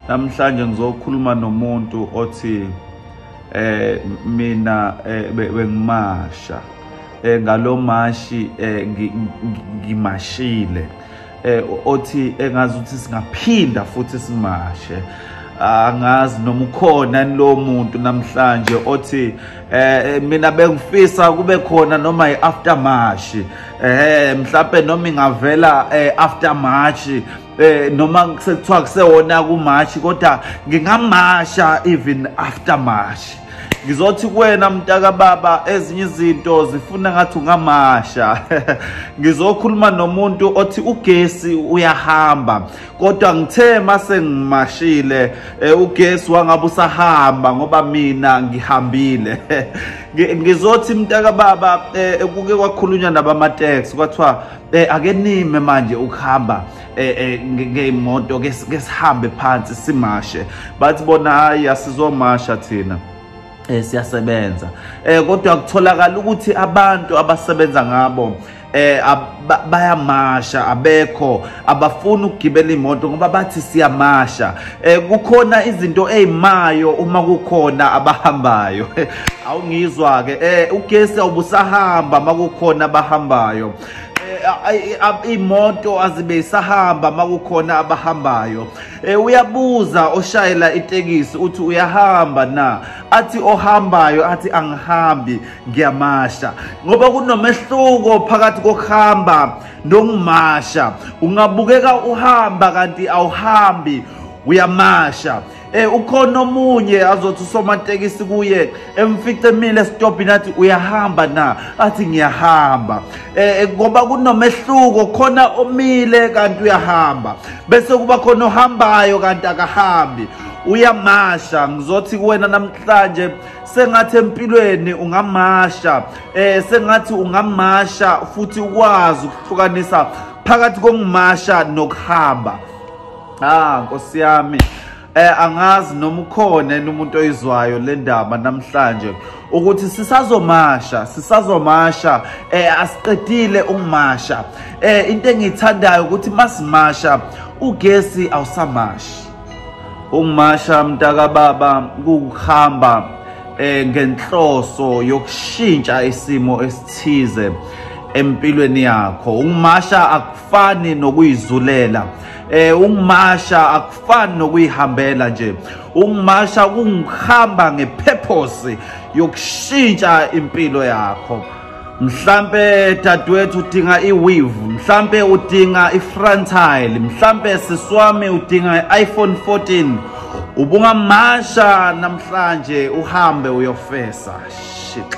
Namhlanje ngizokhuluma nomuntu othi mina bengimasha ngalomashi ngimashile othi engazi ukuthi singaphinda futhi simashe. Angazi noma ukhona lo muntu namhlanje othi mina bengifisa kube khona noma i-after march, mhlawumbe noma ingavela after march, noma sekuthiwa kusewona ku-March, kodwa ngingamasha even after March. Ngizothi kuwena mntaka baba, ezinye izinto zifuna ngathi ungamasha. Ngizokhuluma nomuntu othi ugesi uyahamba, kodwa ngithe mase ngimashile ugesi wangabe usahamba ngoba mina ngihambile. Ngizothi mntaka baba, kuke kwakhulunywa nabama-taxi kwathiwa ake nime manje ukuhamba ngeimoto, ke sihambe phansi simashe. Bathi bona hayi, asizomasha thina, siyasebenza. Kodwa kutholakala ukuthi abantu abasebenza ngabo bayamasha, abekho abafuni ukugibela imoto ngoba bathi siyamasha. Kukhona izinto ezimayo uma kukhona abahambayo. Awungizwa ke, ugesi awubusahamba makukhona abahambayo, imoto azibe isahamba makukhona abahambayo. Uyabuza oshayela itekisi uthi uyahamba na, athi ohambayo athi angihambi ngiyamasha. Ngoba kunomehluko phakathi kokuhamba nokumasha. Ungabukeka uhamba kanti awuhambi, uyamasha. Ukhona omunye azothi usomatekisi kuye emfice emile esitobhini athi uyahamba na, athi ngiyahamba. Ngoba kunomehluko, khona omile kanti uyahamba, bese kuba khona ohambayo kanti akahambi, uyamasha. Ngizothi kuwena namhlanje sengathi empilweni ungamasha, sengathi ungamasha futhi ukwazi ukuhlukanisa phakathi kokumasha nokuhamba. Nkosi yami, angazi noma ukhona umuntu oyizwayo le ndaba namhlanje ukuthi sisazomasha, sisazomasha, asiqedile ukumasha. Into engiyithandayo ukuthi masimasha ugesi awusamashi. Ukumasha mntaka baba kukuhamba ngenhloso yokushintsha isimo esithize empilweni yakho. Ukumasha akufani nokuyizulela, ukumasha akufani nokuyihambela nje. Ukumasha kunguhamba ngepurpose yokushintsha impilo yakho. Mhlambe dadewethu udinga i-weave, mhlambe udinga i-frontal, mhlambe siswami udinga i-iPhone 14. Ubungamasha namhlanje uhambe uyofesa. Shit.